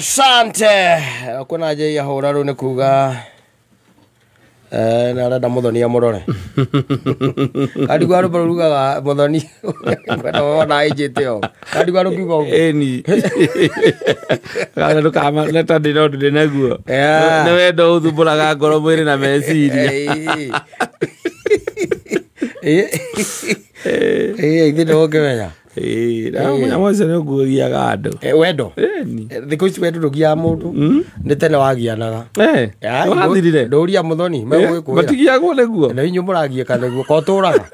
Asante. Kuna je ya horaru nĩ kuga na arenda Muthoni amũrore. Karigwa rũmbo rugaga Muthoni kwenda wona ĩnjĩte o. Karigwa rũkiuga ũguo. Ĩni. Kana ndũkamaneta ndĩ no ndĩ naguo. Yeah. Nĩ wendo ũthumbũraga ngoro mwĩrĩ na meciria. Ĩĩ ithuĩ nĩ ũngĩmenya. Ĩĩ, na mũnyamũ ũcio nĩ ũnguagiaga andũ. Wendo. Ĩni. Thikũ ici wendo ndũgiaga mũndũ. Nĩ tene wagianaga. Nĩwathirire? Ndũria Muthoni megũgĩkwĩra. Matigiagwo nĩguo? Na inyuĩ mũragiĩka nĩguo ko ũtũraga.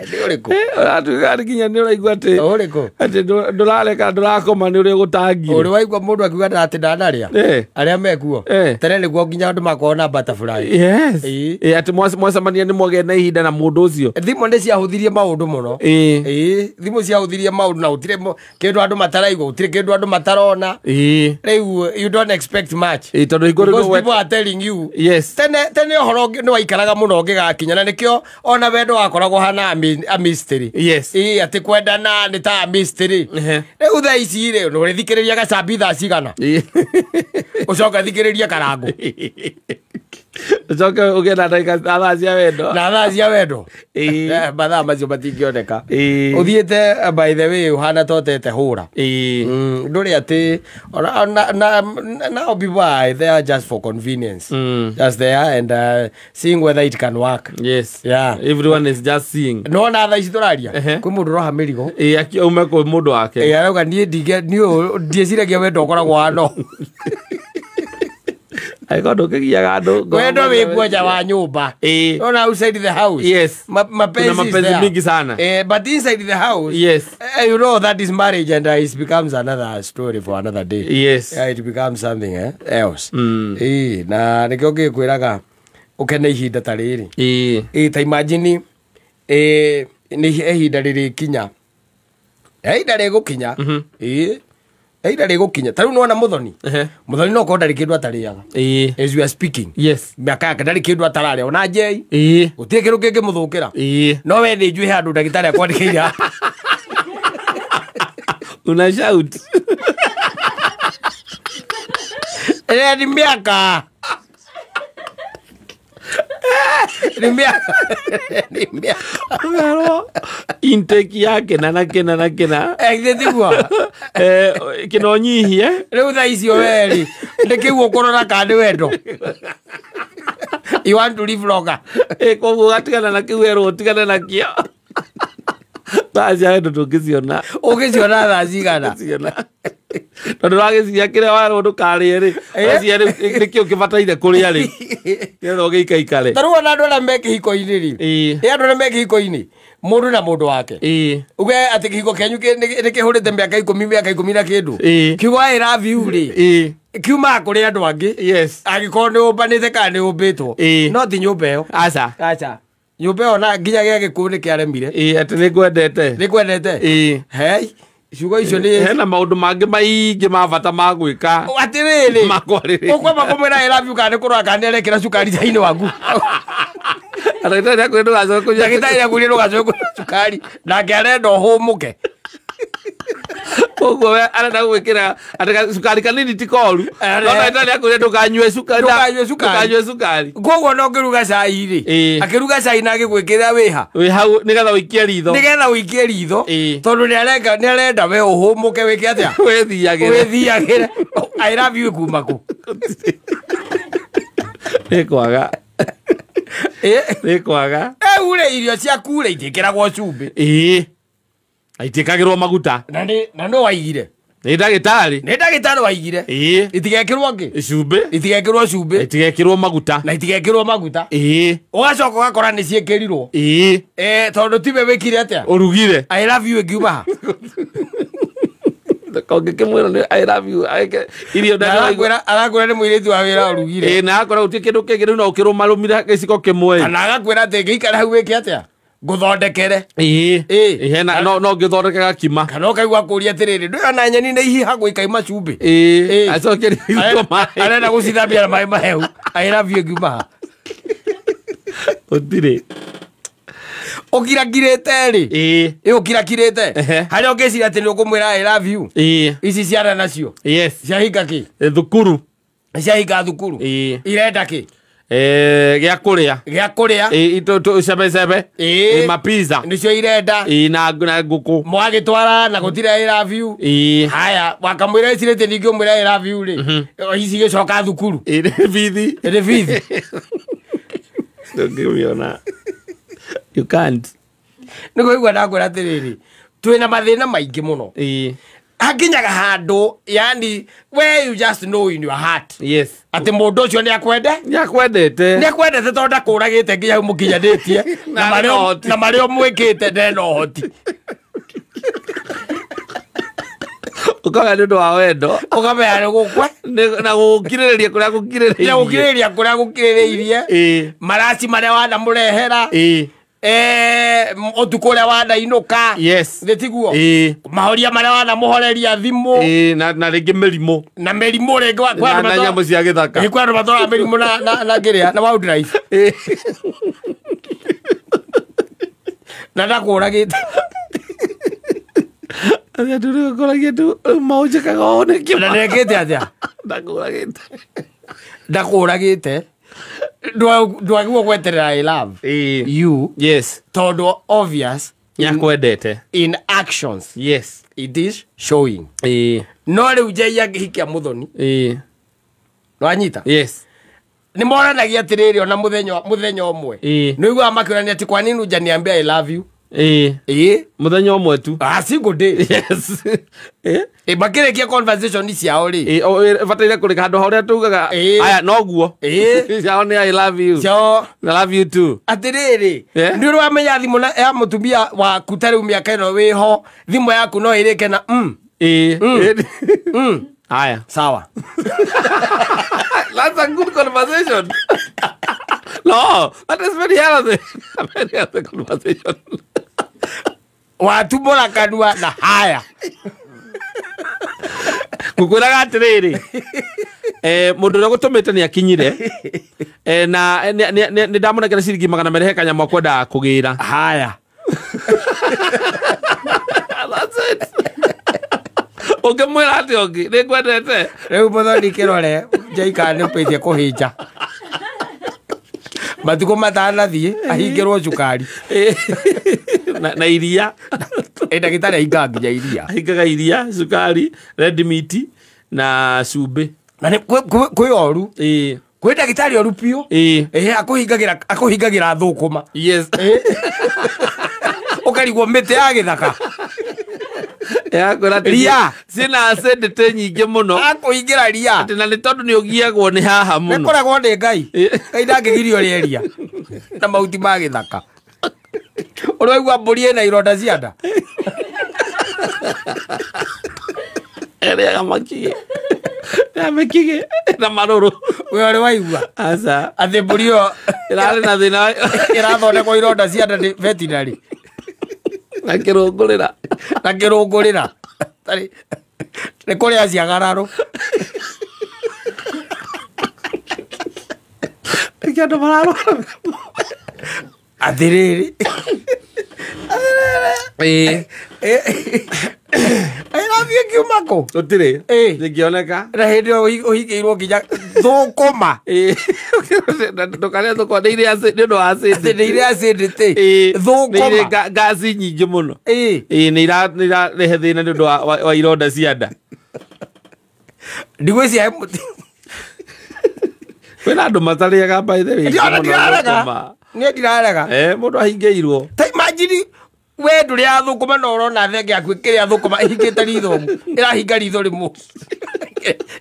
Nĩ ũrĩkũ? Ũratuĩka nginya nĩ ũraigua atĩ Ũrĩkũ? atĩ ndũrareka ndũrakoma nĩ ũrĩa ũgũtangire. Ũrĩ waigua mũndũ akiuga atĩ ndanarĩa? Arĩa mekuo? Tene nĩguo nginya andũ makoragwo na butterfly. Yes. Ĩĩ. Ĩĩ, atĩ mwacemania nĩ mwagĩa na ihinda na mũndũ ũcio. Thimũ nĩ ciahũthirie maũndũ mũno. Ĩĩ. Ĩĩ, thimũ ciahũthirie maũndũ na gũtirĩ kĩndũ andũ mataraigua, gũtirĩ kĩndũ andũ matarona. Ĩĩ. Rĩu you don't expect much. Ĩĩ, tondũ hingo Because rĩu people are telling you. Yes. Tene tene ũhoro nĩ waikaraga mũno ũngĩgakinya na nĩkĩo ona wendo wakoragwo hana a mystery. Yes. Ĩĩ, atĩ kwendana nĩ ta a mystery. Ehe. Rĩu thaa ici rĩ, nĩ ũrĩthikĩrĩria gacambi thaa cigana? Ĩĩ. Ũcoke thikĩrĩrie karangũ. Ũcoke ũgĩe na ndagĩka na thaa cia wendo. Na thaa cia wendo. Ĩĩ. Mathaa macio matingĩoneka. Ĩĩ. Ũthiĩte by the way ũhana ta ũtete hũra. Ĩĩ. Ndũrĩ atĩ ona now people are there just for convenience. Just there and seeing whether it can work. Yes. Yeah. Everyone is just seeing. No na thaa ici tũraria. Ehe. Kwĩ mũndũ ũroha mĩrigo. Ĩĩ, aume kwĩ mũndũ wake. Ĩĩ, arauga niĩ niĩ ndiĩciragia wendo ũkoragwo hana ũũ. Angĩkorwo ndũkĩgiaga andũ ngoro Wendo mwene wĩ kuo nja wa nyũmba. Ĩĩ. Ona outside the house. Yes. Mapenzi Kuna is mapenzi there. mingi sana. But inside the house. Yes. You know that is marriage and it becomes another story for another day. Yes. Yeah, it becomes something else. Ĩĩ, na nĩkĩo ngĩkwĩraga ũkene ihinda ta rĩrĩ. Ĩĩ. Ĩĩ, ta imagine nĩ ihinda rĩrĩkinya. Ihinda rĩgũkinya. Ĩĩ. Ihinda rĩgũkinya. Ta rĩu nĩwona Muthoni. Muthoni no korwo ndarĩ kĩndũ atarĩaga. Ĩĩ. As we are speaking. Yes. Mĩaka yake ndarĩ kĩndũ atararĩa ona njei. Ĩĩ. Gũtirĩ kĩndũ kĩngĩmũthũkĩra. Ĩĩ. No we nĩ njũĩ handũ ndagĩtarĩ akwandĩkĩire. Una shout. Ĩrĩa nĩ mĩaka. Nĩ mĩaka. Nĩ mĩaka. Ũkerwo intake ya kĩna na kĩna na kĩna. Githĩ tiguo? Kĩna ũnyihie. Rĩu thaa icio we rĩ, nĩ kĩu ũkũrora kana nĩ wendo. You want to live longer. Koguo ũgatigana na kĩu werwo ũtigane nakĩo. Thaa cia wendo ndũngĩciona. Ũngĩciona thaa cigana? Ndũngĩciona. Tondũ ũragĩciria kĩrĩa werwo ndũkarĩe rĩ, ũreciria rĩu nĩkĩo ũkĩbataire kũrĩa rĩ, nĩgetha ũgĩikaikare. Ta rĩu ona andũ arĩa me kĩhiko-inĩ rĩ, Ĩĩ. ĩ andũ arĩa me kĩhiko-inĩ, mũndũ na mũndũ wake. Ĩĩ. Uge atĩ kĩhiko kĩanyu nĩ kĩhũrĩte mĩaka ikũmi, mĩaka ikũmi na kĩndũ. Ĩĩ. Kiugo I love you rĩ, Ĩĩ. kiumaga kũrĩ andũ angĩ. Yes. Angĩkorwo nĩ ũmbanĩte kana nĩ ũmbĩtwo. Ĩĩ. No ti nyũmba ĩyo. Aca. Aca. Nyũmba ĩyo na nginya gĩa gĩkuũ nĩ kĩaremire. Ĩĩ, atĩ nĩ ngwendete. Nĩ ngwendete. Ĩĩ. Hei, ciugo icio nĩ Hena maũndũ mangĩ maingĩ ma bata ma gwĩka. Atĩrĩrĩ. Ma kwarĩrĩria. Ũkwamba kũmwĩra I love you kana nĩ kũrora kana nĩ arekĩra cukari thĩinĩ waku. Ndagĩtarĩ nĩakwĩrire ndũgacoke kũnyua Ndagĩtarĩ nĩakwĩrire ndũgacoke kũnyua cukari. Nake arenda ũhũmũke. Koguo we arenda gwĩkĩra atĩ cukari kanini ti koru. No ndagĩtarĩ nĩakwĩrire ndũkanyue cukari. Ndũkanyue cukari. Ndũkanyue cukari. Koguo no ũngĩruga cai rĩ, Ĩĩ. akĩruga cai na agĩgwĩkĩrĩra wĩha. Wĩ hau nĩgetha ũikie ritho. Nĩgetha ũikie ritho. Ĩĩ. Tondũ nĩarenda we ũhũmũke wĩke atĩa? Wĩthiagĩre. Wĩthiagĩre. I love you kuma kũ? Nĩ kwaga. Ĩĩ. Nĩ kwaga. Rĩu rĩ, irio ciaku rĩ itiĩkĩragwo cumbĩ. Ĩĩ. Itiĩkagĩrwo maguta. Na nĩ waigire. Nĩ ndagĩtarĩ. Nĩ ndagĩtarĩ waigire. Ĩĩ. Itigekĩrwo ngĩ? Cumbĩ. Itigekĩrwo cumbĩ. Itigekĩrwo maguta. Na itigekĩrwo maguta. Ĩĩ. Ũgacoka ũgakora nĩ ciĩkĩrirwo. Ĩĩ. Tondũ tiwe wĩkire atĩa? Ũrugire. I love you ĩngiuma ha? Kongĩkĩmwĩra nĩ I love you. Irio Arakwĩra nĩ mũirĩtu wa wĩra ũrugire. Ĩĩ, na akora gũtirĩ kĩndũ kĩngĩ rĩu no ũkĩrũmarũmire gĩciko kĩmwe. Kana agakwĩra atĩ ngĩikara hau wĩke atĩa? Ngũthondekere. Ĩĩ. Ĩĩ. Hena no ngĩthondeke gakima. Kana ũkaigua kũria atĩrĩrĩ, ndũrona nyeni nĩ ihihagwo ikaima cumbĩ. Ĩĩ. Acoke rĩu maĩ. Arenda gũcithambia na maĩ mahehu. I love you ĩngiuma ha? Gũtirĩ. Ũkirakirĩte rĩ. Ĩĩ. Ĩ ũkirakirĩte. Ehe. Harĩa ũngĩciria atĩ nĩ ũkũmwĩra I love you. Ĩĩ. Ici ciana nacio. Yes. Ciahinga kĩ? Thukuru. Ciahinga thukuru. Ĩĩ. Irenda kĩ? Gĩa kũrĩa. Gĩa kũrĩa. Ĩĩ, cebecebe. Ĩĩ. Mapiza. Nĩcio irenda. Ĩĩ, na ngũkũ. Mwagĩtwara na gũtirĩ I love you. Ĩĩ. Haya, wakamwĩra ĩcirĩte ningĩ ũmwĩra I love you rĩ. Ici igĩcoka thukuru. Ĩĩ, nĩ bithi. Nĩ bithi. Ndũngĩmĩona. You can't. Nĩ kũigua ndakwĩra atĩrĩrĩ, twĩna mathĩna maingĩ mũno. Ĩĩ. Hakinyaga handũ, yani where you just know in your heart. Yes. Atĩ mũndũ ũcio nĩ akwende. Nĩ akwendete. Nĩ akwendete tondũ ndakũragĩte nginya hau mũkinyanĩtie. Na arĩ na ũhoti. Na marĩa ũmwĩkĩte ndena ũhoti. Ũkauga nĩ ũndũ wa wendo. Ũkamenya nĩ gũkwe. Na gũkirĩrĩria kũrĩa gũkirĩrĩirie. Na gũkirĩrĩria kũrĩa gũkirĩrĩirie. Ĩĩ. Maraci marĩa wanamũrehera. Ĩĩ. Ũtukũ ũrĩa wanainũka. Yes. Nĩ tiguo? Ĩĩ. Mahoria marĩa wanamũhoreria thimũ. Ĩĩ, na rĩngĩ mĩrimũ. Na mĩrimũ rĩngĩ Na nyamũ cia gĩthaka. Ĩĩ, kwĩ andũ matwaraga mĩrimũ na kĩrĩa, na wildlife. Ĩĩ. Na ndakũragĩte. Atĩ andũ rĩu ũkoragia tu, rĩu maũnjĩkaga ũũ nĩkĩ? Na ndekĩte atĩa? Ndakũragĩte. Ndakũragĩte. Ndwagĩrĩirwo gweterera I love Ĩĩ. you. Yes. Tondũ obvious Nĩ akwendete. in actions Yes. it is showing. Ĩĩ. No rĩu Njei angĩhikia Mũthoni. Ĩĩ. Nĩwanyita? Yes. Nĩ moranagia atĩrĩrĩ ona mũthenya ũmwe. Ĩĩ. Nĩ ũiguaga makĩũrania atĩ kwa nini hujaniambia I love you? Ĩĩ. Ĩĩ. Mũthenya ũmwe tu. A single day. Yes. Ĩĩ. Ĩ, makĩrĩkia conversation ciao rĩ. Ĩĩ, ĩbataire kũrĩka handũ harĩa tugaga Ĩĩ. aya noguo. Ĩĩ. Ciao nĩ I love you. Ciao. I love you too. Atĩrĩrĩ, Yeah. nĩ ũrĩ wamenya thimũ ya mũtumia waku ta rĩu mĩaka ĩno wĩho, thimũ yaku no ĩrĩke na Ĩĩ. Haya. Sawa. That's a good conversation. No, that is very healthy. A very healthy conversation. Watumbũra kanua na haya. Ngũkwĩraga atĩrĩrĩ, mũndũ ũrĩa ũgũtũmĩte nĩ akinyire, na nĩ ndamũnengera ciringi 200 he kanyamũ akwendaga kũgĩra. Haya. That's it. Ũngĩmwĩra atĩa ũngĩ? Nĩ ngwendete. Rĩu Mũthoni kĩrore, njaikara nĩ ũpĩtie kũhĩnja. Matukũ matanathiĩ ahingĩrwo cukari. Na iria. Ĩ, ndagĩtarĩ ahingaga nginya iria. Ahingaga iria, cukari, red meat na cumbĩ. Na nĩ kwĩ oru. Ĩĩ. Kwĩ ndagĩtarĩ oru biũ. Ĩĩ. Ĩĩ, akũhingagĩra thũkũma. Yes. Ĩĩ. Ũkarigwo mĩtĩ ya gĩthaka. Yakwĩra atĩ Ria. ciĩna acidity nyingĩ mũno. Akũhingĩra ria. Atĩ na nĩ tondũ nĩ ũgiagwo nĩ haha mũno. Nĩkoragwo nĩ Ngai. Ĩĩ. Ngai ndangĩgirio rĩeria. Na mahuti ma gĩthaka. Ũraigua mbũri ĩna ironda cia nda? Ĩrĩaga makigĩ. Ya mĩkigĩ na marũrũ. We ũrĩ waigua? Aca. Atĩ mbũri ĩyo Ĩrarĩ na thĩna. ĩrathondekwo ironda cia nda nĩ veterinary. Na kĩrũngũrĩra. Na kĩrũngũrĩra. Nĩ kũrĩa ciagararũ. Nĩkĩo andũ mararwara. Atĩrĩrĩ. Ĩĩ. Ĩrathiĩ kiuma kũ? Gũtirĩ. Ĩĩ. Ndĩngĩoneka. Na hĩndĩ ĩyo ũhingĩirwo nginya thũkũma. Ĩĩ. Ndũkarĩe thũkũma, nĩ irĩ nĩ ũndũ wa acid. Atĩ nĩ irĩ acidity. Ĩĩ. Thũkũma. Nĩ irĩ ngasi nyingĩ mũno. Ĩĩ. Ĩĩ, nĩ irarehe thĩna nĩ ũndũ wa ironda cia nda. Ndigwĩciria he mũti. Kwĩna andũ matarĩaga by the way. Ndiona ndirarega. Niĩ ndirarega. Mũndũ ahingĩirwo. Ta imagine we ndũrĩaga thũkũma na ũrona thenge yaku ĩkĩrĩa thũkũma ĩhingĩte ritho ũguo. Ĩrahinga ritho rĩmwe.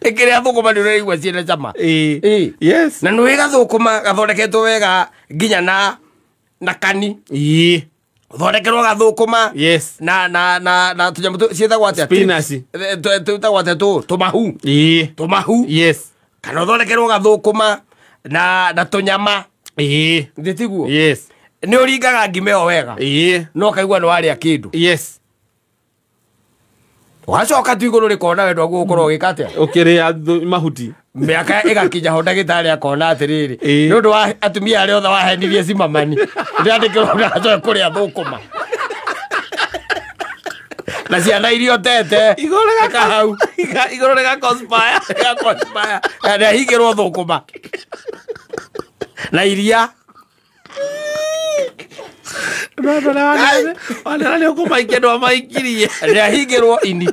Ĩkĩrĩa thũkũma nĩ ũraigua ciĩna cama. Ĩĩ. Ĩĩ. Yes. Na nĩ gathũkũma gathondeketwo wega nginya na kani. Ĩĩ. Ũthondekerwo gathũkũma. Yes. Na na na na tũnyamũ ciĩtagwo atĩa? Spinach. Twĩtagwo atĩa tũ? Tũmahu. Ĩĩ. Tũmahu. Yes. Kana ũthondekerwo gathũkũma na tũnyama. Ĩĩ. Githĩ tiguo? Yes. Nĩ ũringaga ngima ĩyo wega. Ĩĩ. No ũkaigua nĩ warĩa kĩndũ. Yes. Ũgacoka tu igũrũ rĩkona wendo waguo ũkorwo ũgĩka atĩa? Ũkĩrĩa mahuti. Mĩaka ĩgakinya ho ndagĩtarĩ akona atĩrĩrĩ nĩ ũndũ wa atumia arĩa othe wahenirie cimamani ndĩandĩkĩrwo ndagacoke kũrĩa thũkũma na ciana iria ũtete Igũrũ hau igũrũ rĩga conspire. Rĩga nĩahingĩrwo thũkũma na iria Wanera nĩ ũkũmaikia ndwamaikirie. Nĩahingĩrwo ini.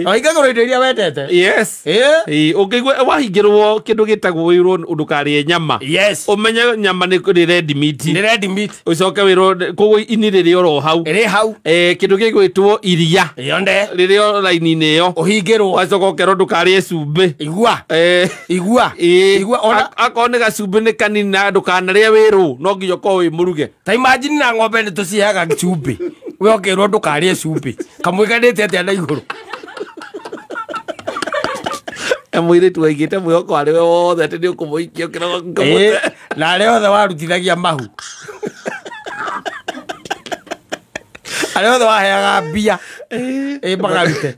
Wahingagĩrwo indo iria wendete. Yes. Ũngĩigua wahingĩrwo kĩndũ gĩtagwo wĩrwo ndũkarĩe nyama. Yes. Ũmenye nyama nĩ red meat. Nĩ red meat. Ũcoke wĩrwo koguo ini rĩrĩ oro hau. Rĩ hau. Kĩndũ gĩgwĩtwo iria. Yonde. Rĩrĩ o raini-inĩ ĩyo. Ũhingĩrwo. Wacoka ũkerwo ndũkarĩe cumbĩ. Igua. Igua. Igua ona akorwo nĩ gacumbĩ nĩ kanini na ndũkanarĩe wĩrũ no nginya ũkorwo wĩ mũruge. Ta imagine na ng'ombe nĩ tũciheaga cumbĩ. We ũkĩrwo ndũkarĩe cumbĩ. Kamũiganĩte atĩa na igũrũ. Mũirĩtu waigĩte mwĩhoko harĩ we wothe atĩ nĩ ũkũmũikia ũkĩroga. Na arĩa othe warutithagia mahu. Arĩa othe waheaga mbia. Makarute.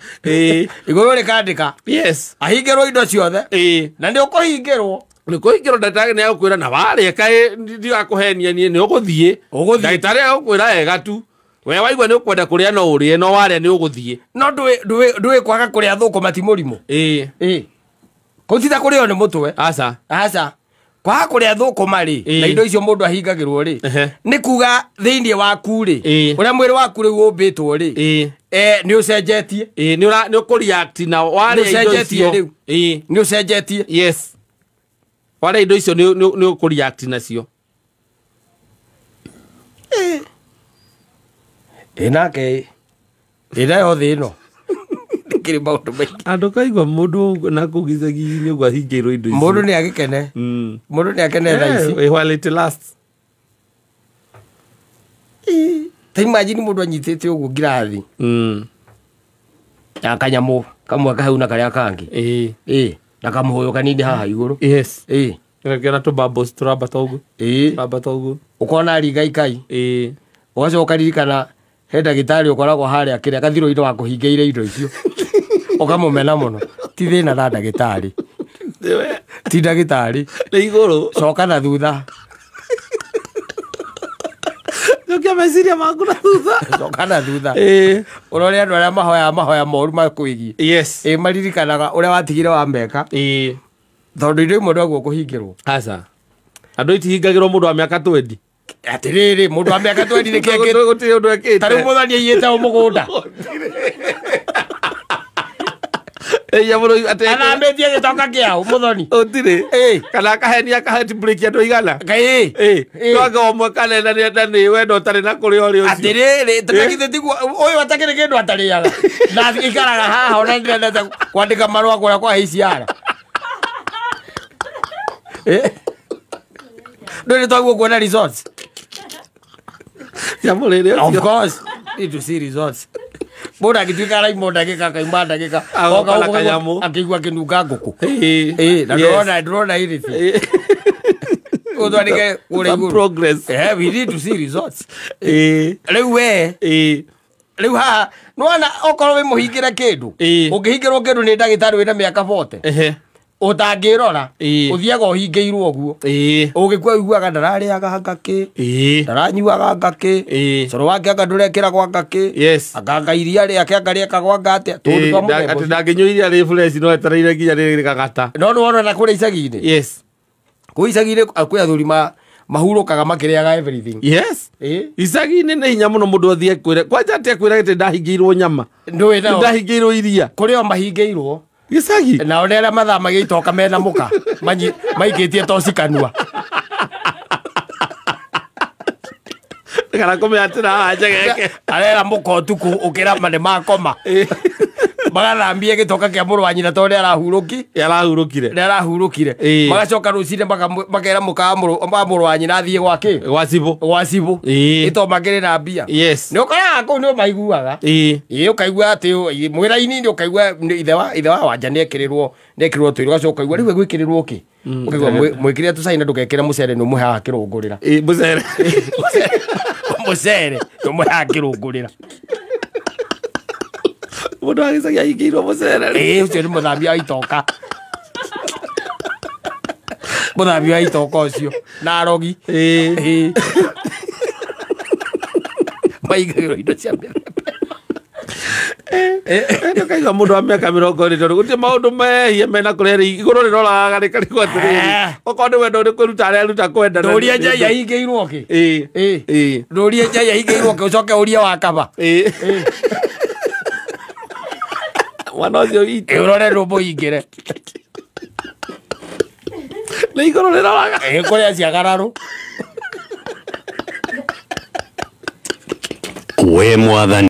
Igũrũ rĩkandĩka. Yes. Ahingĩrwo indo ciothe. Na nĩ ũkũhingĩrwo. Nĩ kũhingĩrwo ndagĩtarĩ nĩ agũkwĩra na warĩa kaĩ ndigakũhenia niĩ nĩ ũgũthiĩ. Ndagĩtarĩ agũkwĩra wega tu. We waigua nĩ ũkwenda kũrĩa no ũrĩe no warĩa nĩ ũgũthiĩ. No ndũĩ kwaga kũrĩa thũkũma ti mũrimũ. Kũu ti ta kũrĩo nĩ mũtwe. Aca. Aca. Kwaga kũrĩa thũkũma rĩ na indo icio mũndũ ahingagĩrwo rĩ nĩ kuga thĩinĩ waku rĩ ũrĩa mwĩrĩ waku rĩu ũmbĩtwo rĩ nĩ ũcenjetie. Nĩ ũkũreact na warĩa indo icio rĩu. Nĩ ũcenjetie. Yes. Warĩa indo icio nĩ ũkũreact nacio. Nake ĩna yothe ĩno ndĩkĩrĩ maũndũ maingĩ. Andũ kaigua mũndũ na kũu gĩcagi-inĩ ũguo ahingĩirwo indo icio. Mũndũ nĩ agĩkene. Mũndũ nĩ akene thaa ici. While it lasts. Ta imagine mũndũ anyitĩte ũguo ngirathi. Na kanyamũ kamwe kahau na karĩa kangĩ. Na kamũhũyũ kanini haha igũrũ. Yes. Kĩona tũ bubbles tũrambata ũguo. Tũrambata ũguo. Ũkona ringa ikai. Ũgacoka ũkaririkana he ndagĩtarĩ ũkoragwo harĩa kĩrĩa gathirũ-inĩ wa kũhingĩire indo icio. Ũkamũmena mũno. Ti thĩna na ndagĩtarĩ. Ti ndagĩtarĩ. Nĩ igũrũ. Coka na thutha. Cokia meciria maku na thutha. Coka na thutha. Ũrore andũ arĩa mahoyaga mahoya moru makwĩgiĩ. Yes. Maririkanaga ũrĩa watigire wa meka. Tondũ indo imwe ndwaguo kũhingĩrwo. Aca. Andũ itihingagĩrwo mũndũ wa mĩaka 20. Atĩrĩrĩ mũndũ wa mĩaka 20 nĩ kĩngĩ gũtirĩ ũndũ ekĩte. Ta rĩu mũthoni aiyĩte o mũgũnda. Athambĩtie gĩtoka kĩao mũthoni. Gũtirĩ. Kana akahenia akaheti break andũ aigana. Twanga ũmwe kanena nĩ wendo ũtarĩ na kũrĩa ũrĩ ũcio. Atĩrĩrĩ githĩ tiguo ũyũ atakĩrĩ kĩndũ atarĩaga. Na ikaraga haha ona ndĩrendete kwandĩka marũa kũrĩa kwa HCR. Ndũrĩ twaguo kuona results. Of course, need to see results. Mũndũ agĩtuĩka araima ndagĩka akaima ndagĩka oka akĩigua akĩnunga ngũkũ. Na ndũrona anything. Ũtwarĩke kũrĩa igũrũ. Progress. We need to see results. Rĩu we rĩu haha nĩwona okorwo wĩ mũhingĩre kĩndũ ũngĩhingĩrwo kĩndũ nĩ ndagĩtarĩ wĩna mĩaka 40 ũtangĩrora ũthiaga ũhingĩirwo ũguo ũgĩkua ũiguaga ndararĩaga ngakĩ ndaranyuaga ngakĩ cũrũ wake anga ndũrekĩragwo ngakĩ anga iria rĩake anga rĩekagwo anga atĩa tũndũ twa mũthemba atĩ ndangĩnyua iria rĩ fresh no etereire nginya rĩrĩ rĩkagata. No nĩwona na kũrĩa icagi-inĩ. Yes. Kũu icagi-inĩ kwĩ athuri mahurũkaga makĩrĩaga everything. Yes. Icagi-inĩ nĩ hinya mũno mũndũ athiĩ kwĩre kwanja atĩ akwĩra atĩ ndahingĩirwo nyama. Ndũĩ nao. Ndahingĩirwo iria. Kũrĩ o mahingĩirwo. Gĩcagi. Nao nĩ arĩa mathamagia itoka mena mũka maikĩtie toci kanua. Kana kũmĩatĩra haha njegeke. Arera mũka ũtukũ ũkĩra ma nĩ makoma. Magathambie gĩtoka kĩa mũrũ wa nyina tondũ nĩ arahurũkire. Magacoka rũcinĩ makera mũka wa mũrũ wa nyina athiĩ gwakĩ? Gwa cibũ. Gwa cibũ. Ĩto makĩrĩ na mbia. Yes. Nĩ ũkoraga kũu nĩ ũmaiguaga. Ũkaigua atĩ mwĩra-inĩ ũkaigua ithe wa Wanja nĩ ekĩrĩrwo tũirio ũgacoka ũkaigua rĩu egwĩkĩrĩrwo kĩ? Ũkaigua mwĩkĩre tũcai na ndũgekĩre mũcere nĩ ũmũheaga kĩrũngũrĩra. Mũcere. Mũcere nĩ ũmũheaga kĩrũngũrĩra. Mũndũ wa gĩcagi ahingĩirwo mũcere. Ũcio nĩ mũthambia wa itoka. Mũthambia wa itoka ũcio na arogi. Ĩĩ. Ĩĩ. Maigagĩrwo indo cia mĩthemba. Ndũkaigua mũndũ wa mĩaka 20 tondũ gũtirĩ maũndũ mehia mena kũrĩa rĩ igũrũ rĩroraga rĩkarigwo atĩrĩrĩ Eh. okorwo nĩ wendo nĩ kwĩruta areruta kwenda. Ndũrie njai ahingĩirwo kĩ. Ĩĩ. Ĩĩ. Ĩĩ. Ndũrie njai ahingĩirwo kĩ ũcoke ũrie wa kaba. Ĩĩ. Mwana ũcio witũ. Ĩ ũrore ndũmũhingĩre. Nĩ igũrũ rĩroraga. Ĩ kũrĩa ciagararũ. We mwathani.